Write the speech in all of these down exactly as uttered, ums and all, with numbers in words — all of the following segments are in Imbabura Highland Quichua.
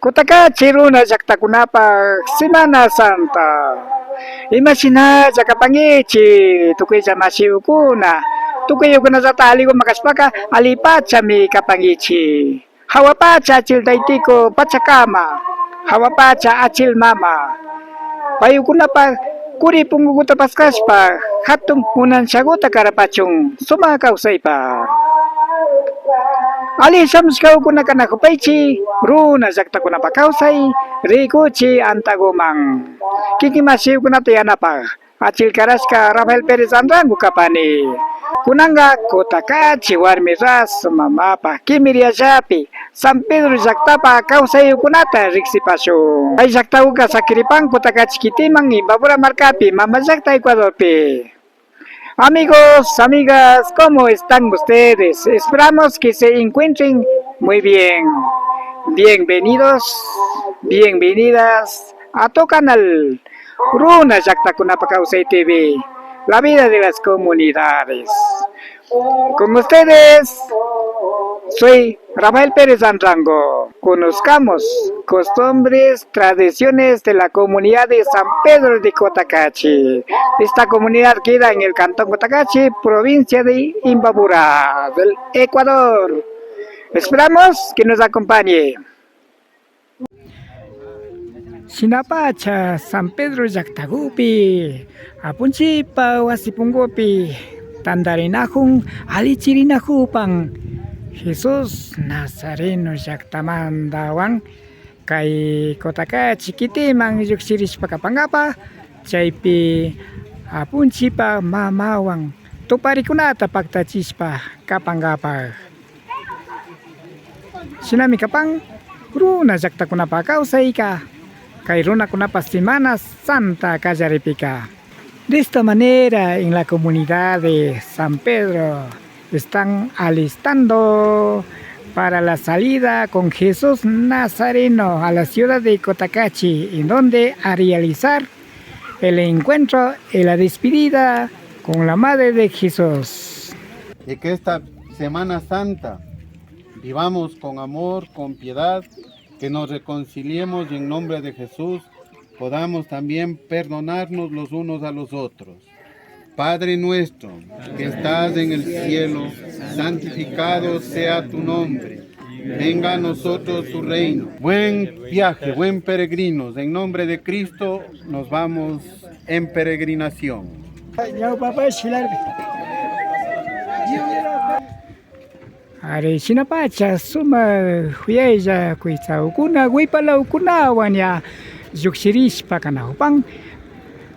Kutakachi runa llaktakunapak Semana Santa. Imashinalla kapankichik tukuylla mashikuna, tukuykunallata aliguman kashpaka allipachami kapankichik. Hawa pacha achil taytiku pachakama, hawa pacha achil mama, paykunapak kuri punkukuta paskashpa hatun munanchakuta karapachun sumak kawsaypa. Alli shamushkakuna kanakupaychik runa llaktakunapak kawsay rikuchik antakuman. Kikin mashikunata yanapak achil karashka Rafael Pérez Anrango kapani. Kunanka Kutakachi warmi rasu mamapak kimirillapi San Pedro llaktapak kawsaykunata riksipashun. Kay llaktakuka sakiripan Kutakachi kitiman Imbabura markapi, mama llakta Ecuadorpi. Amigos, amigas, ¿cómo están ustedes? Esperamos que se encuentren muy bien. Bienvenidos, bienvenidas a tu canal Runa Llaktakunapak Kawsay T V, la vida de las comunidades. Con ustedes, soy Rafael Pérez Anrango. Conozcamos costumbres, tradiciones de la comunidad de San Pedro de Cotacachi. Esta comunidad queda en el cantón Cotacachi, provincia de Imbabura, del Ecuador. Esperamos que nos acompañe. Shinapacha San Pedro llaktakupi apunchikpak wasi punkupi tantarinakun allichirinakupan Jesús Nazareno llaktamantawan kay Kutakachi kitiman llukshirishpa kapankapak, chaypi apunchikpak mamawan tuparikunata paktachishpa kapankapak. Shinami kapan runa llaktakunapak kawsayka, kay runakunapak Semana Santa kallaripika. De esta manera, en la comunidad de San Pedro están alistando para la salida con Jesús Nazareno a la ciudad de Cotacachi, en donde a realizar el encuentro y la despedida con la madre de Jesús. Y que esta Semana Santa vivamos con amor, con piedad, que nos reconciliemos y en nombre de Jesús podamos también perdonarnos los unos a los otros. Padre nuestro, que estás en el cielo, santificado sea tu nombre. Venga a nosotros tu reino. Buen viaje, buen peregrinos. En nombre de Cristo nos vamos en peregrinación. Ñawpapash shilarpi. Ari, shinapacha sumak kuyaylla kuytsakuna wipalawkunawan ña llukshirishpa kanakupan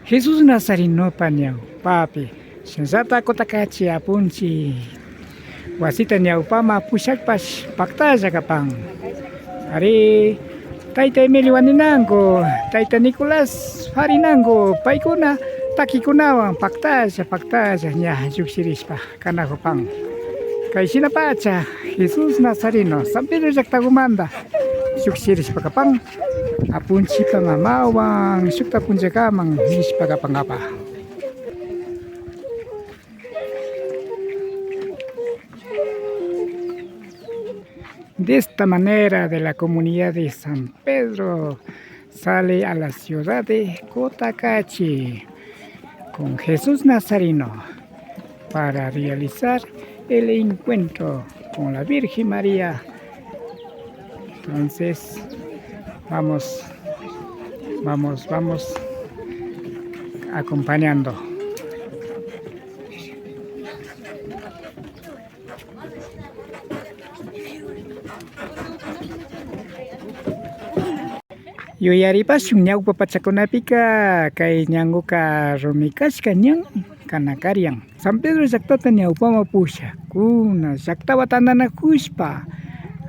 Jesús Nazarenopa ñawpapi. Shinallata Kutakachi apunchik wasita ñawpaman pushakpash paktalla kapan. Ari, tayta Emilio Waninango, tayta Nicolás Farinango, paykuna takikunawan paktalla, paktalla ña llukshirishpa kanakupan. Kay shinapacha Jesús Nazareno San Pedro llaktakumanta llukshirishpa kapan, apunchikpa mamawan shukta punllakaman nishpa kapankapak. De esta manera, de la comunidad de San Pedro sale a la ciudad de Cotacachi con Jesús Nazareno para realizar el encuentro con la Virgen María. Entonces, vamos, vamos, vamos acompañando. Yuyaripashun, ñawpa pachakunapika kay ñankuka rumi kashka ñan kana karian. San Pedro llaktata ñawpaman pushak, kuna llaktawan tantanakushpa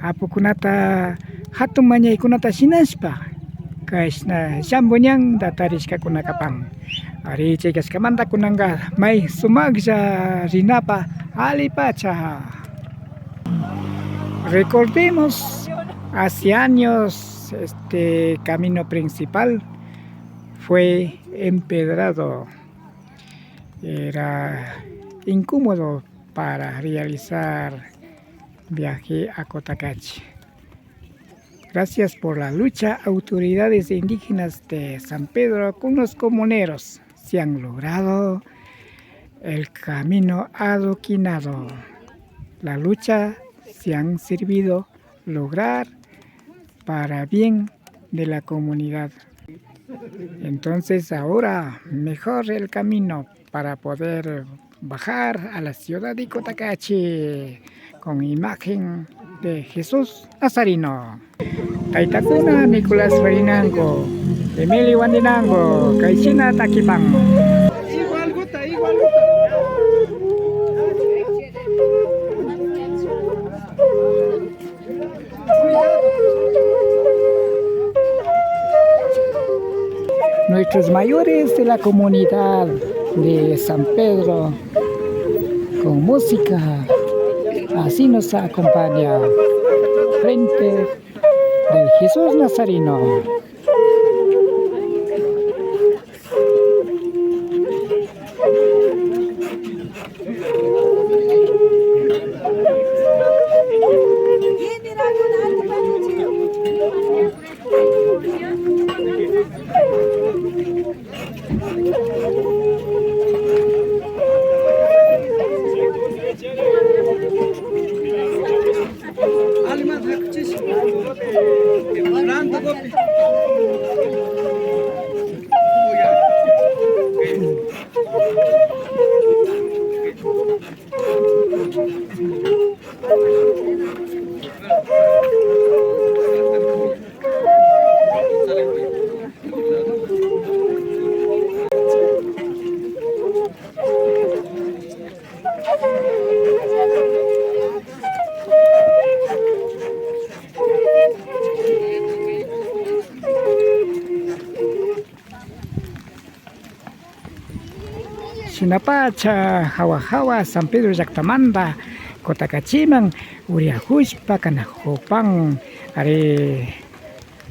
apukunata hatun mañaykunata shinashpa kashna llampu ñanta tarishkakuna kapan. Ari, chay kashkamanta kunanka may sumaklla rinapa allipacha. Recordemos, hace años este camino principal fue empedrado. Era incómodo para realizar viaje a Cotacachi. Gracias por la lucha, autoridades indígenas de San Pedro, con los comuneros. Se han logrado el camino adoquinado. La lucha se han servido lograr para bien de la comunidad. Entonces ahora mejor el camino para poder bajar a la ciudad de Cotacachi con imagen de Jesús Nazareno. Taitakuna Nicolás Farinango, Emilio Wandinango, kayshina takipan. Nuestros mayores de la comunidad de San Pedro con música, así nos acompaña frente del Jesús Nazareno. Shinapacha hawa hawa San Pedro llaktamanta Kutakachiman uriakushpa kanakupan. Ari,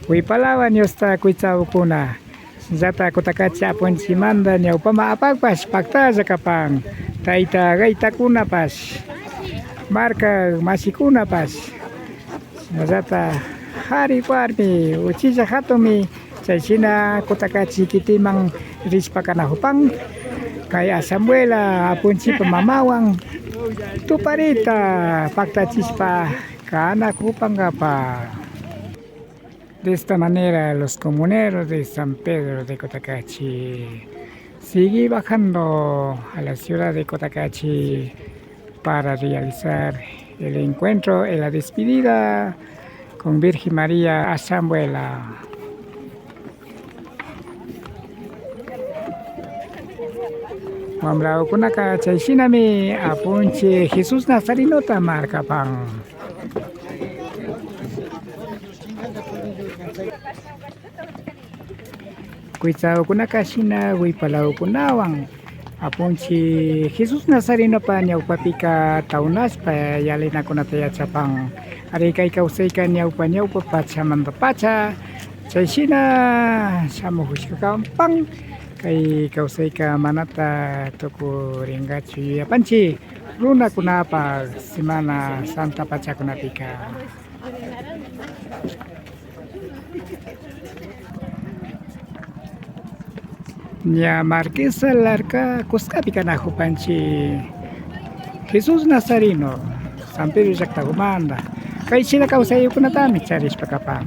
wipalawa ñusta kuytsawkuna. Shinallata Kutakachi apunchimanta ñawpaman apakpash paktalla kapan. Tayta gaytakunapash, marka mashikunapash. Shinallata kari warmi uchilla hatunmi chayshina Kutakachi kitiman rishpa kanakupan. Kay ashambuela apunchipa mamawan tuparita paktachishpa kanakupankapa. De esta manera, los comuneros de San Pedro de Cotacachi sigue bajando a la ciudad de Cotacachi para realizar el encuentro en la despedida con Virgen María Ashambuela. Wambrakunaka chayshinami apunchi Jesús Nazarenota markapan. Kuytsakunaka shina wipalakunawan apunchi Jesús Nazarenopa ñawpapika tawnashpa yalinakunata yachapan. Ari, kay kawsayka ñawpa ñawpa pachamantapacha chayshina shamukushka kapan. Kay kawsayka manata tukurinkachu yuyapanchi runakunapa Semana Santa pachakunapika. Ña Marquesa larka kuskapi kanakupanchi Jesús Nazareno, San Pedro llaktakumanta. Kay shina kawsaykunatami charishpa kapan.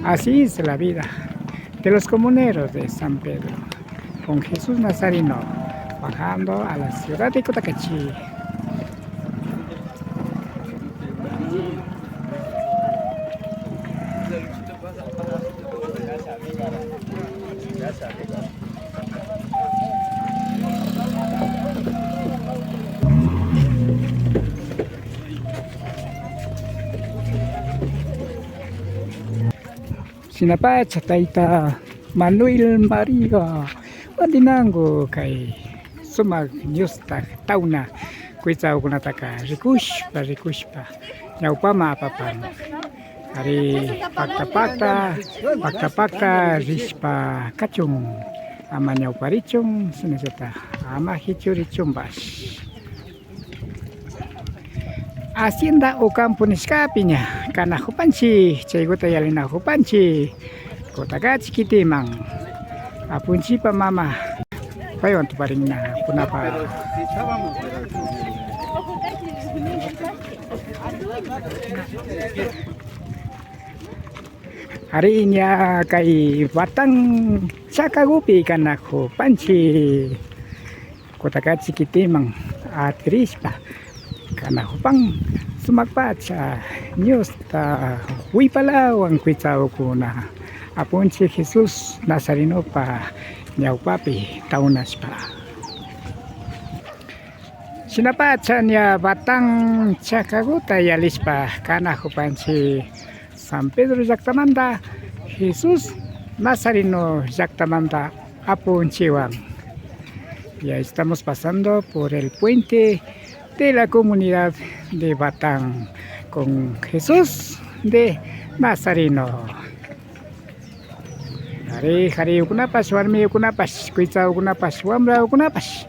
Así es la vida de los comuneros de San Pedro, con Jesús Nazareno bajando a la ciudad de Cotacachi. Shinapacha tayta Manuel María Wandinango kay sumak ñusta tawna kuytsakunataka rikushpa rikushpa ñawpaman apapan. Ari, pakta pakta, pakta pakta rishpa kachun, ama ñawparichun, shinallata ama hichurichunpash. Hacienda Ocampo nishkapi ña Kanajupanchi, chaykuta yalinajupanchi, Kutakachi kitiman. Apunchipa mama, paywan tuparinakunapa. Ari, ña kay Batán chakagupi kanajupanchi. Kutakachi kitiman atirishpa kanajupan, sumak pacha ñusta wipalawan kuitsawkuna, Apunchi Jesús Nazarenopa ñawpapi taunashpa. Shinapacha ña Batán chakaguta yalishpa kanajupanchi San Pedro llaktamanta, Jesús Nazareno llaktamanta Apunchiwan. Ya estamos pasando por el puente de la comunidad de Batán con Jesús de Nazareno. Ari, jariyukunapash, warmiyukunapash, kuitsawkunapash, wamrawkunapash,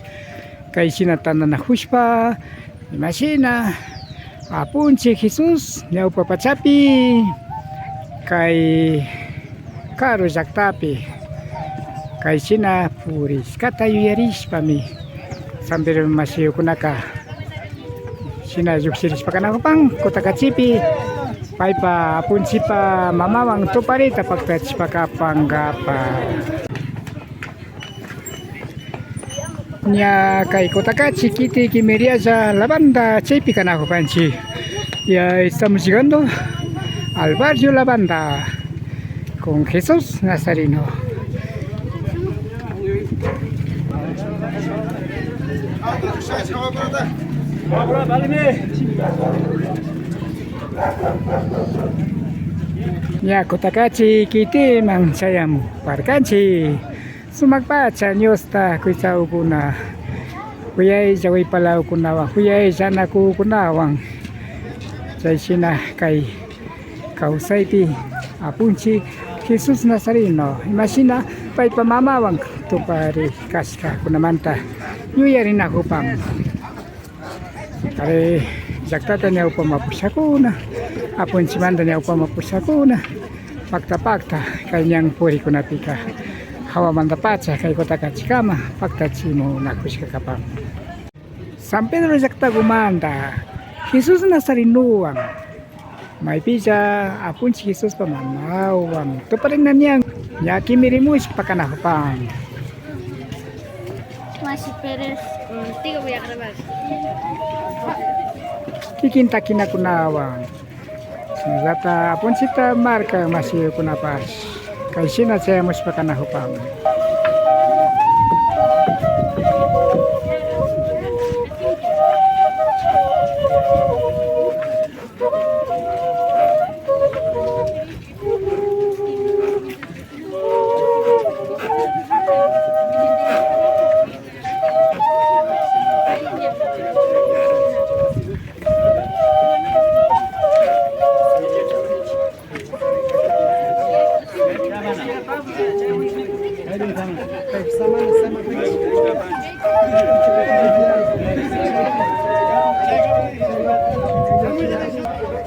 kay shina tantanajushpa, imashina Apunchi Jesús ñawpa pachapi, kay karu llaktapi, kay shina purishkata yuyarishpami, San Pedro mashiyukunaka shina llukshirishpa kanajupan Kutakachipi, paypa Apunchipa mamawan tuparita paktachishpa kapankapa. Ña kay Kutakachi kiti kimirialla La Banda chaypi kanajupanchi. Ya estamos llegando al barrio La Banda con Jesús Nazareno. Ña Kutakachi kitiman chayamuparkanchi. Sumak pacha ñusta kuitsawkuna, kuyaylla wipalawkunawan, kuyaylla anakukunawan, chayshina kay kawsaypi Apunchi Jesús Nazareno, imashina paypa mamawan tupari kashkakunamanta yuyarinajupan. Ari, llaktata ñawpaman pushakuna, Apunchimanta ñawpaman pushakuna, pakta pakta kay ñan purikunapika, jawamantapacha kay Kutakachikama paktachimunakushka kapan. San Pedro llaktagumanta Jesús Nazarenowan maypilla Apunchi Jesuspa mamawan tuparina ñan, ña kimirimushpa kanajupan. Mashi Pérez, mm, tigo voy a grabar. Kikin takinakunawan, shinallata Apunchita marka mashiyukunapash kay shina chayamushpa kanajupan.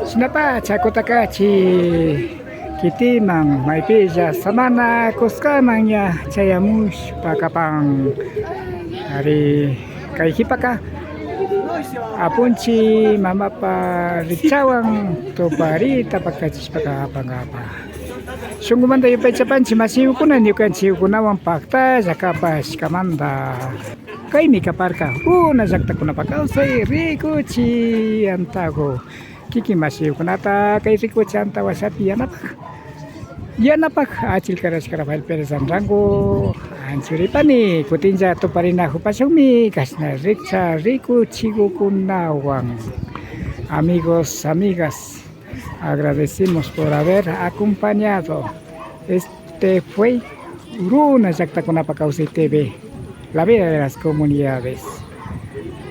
Shinapacha Kutakachi kitiman maypilla samana kuskaman ña chayamushpa kapan. Ari, kay jipaka Apunchi mamapa rikchawan tuparita paktachishpa kapankapa. Shungumanta yupaychapanchi mashiyukuna ñukanchikunawan paktalla kapashkamanta. Kaymi kaparka runa llaktakunapa kawsay rikuchi antagu. Kikin mashiyukunata kay rikuchi anta washapi yanapak, yanapak achilkarashka Rafael Pérez Anrango anchuripani. Kutinlla tuparinajupashunmi kashna rikcha rikuchigukunawan. Amigos, amigas, agradecimos por haber acompañado. Este fue Runa Llaktakunapa Kawsay T V, la vida de las comunidades.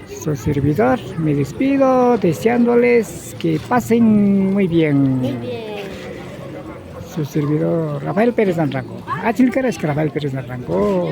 Su servidor, me despido deseándoles que pasen muy bien. Muy bien. Su servidor, Rafael Pérez Anrango. Achilkarashka Rafael Pérez Anrango.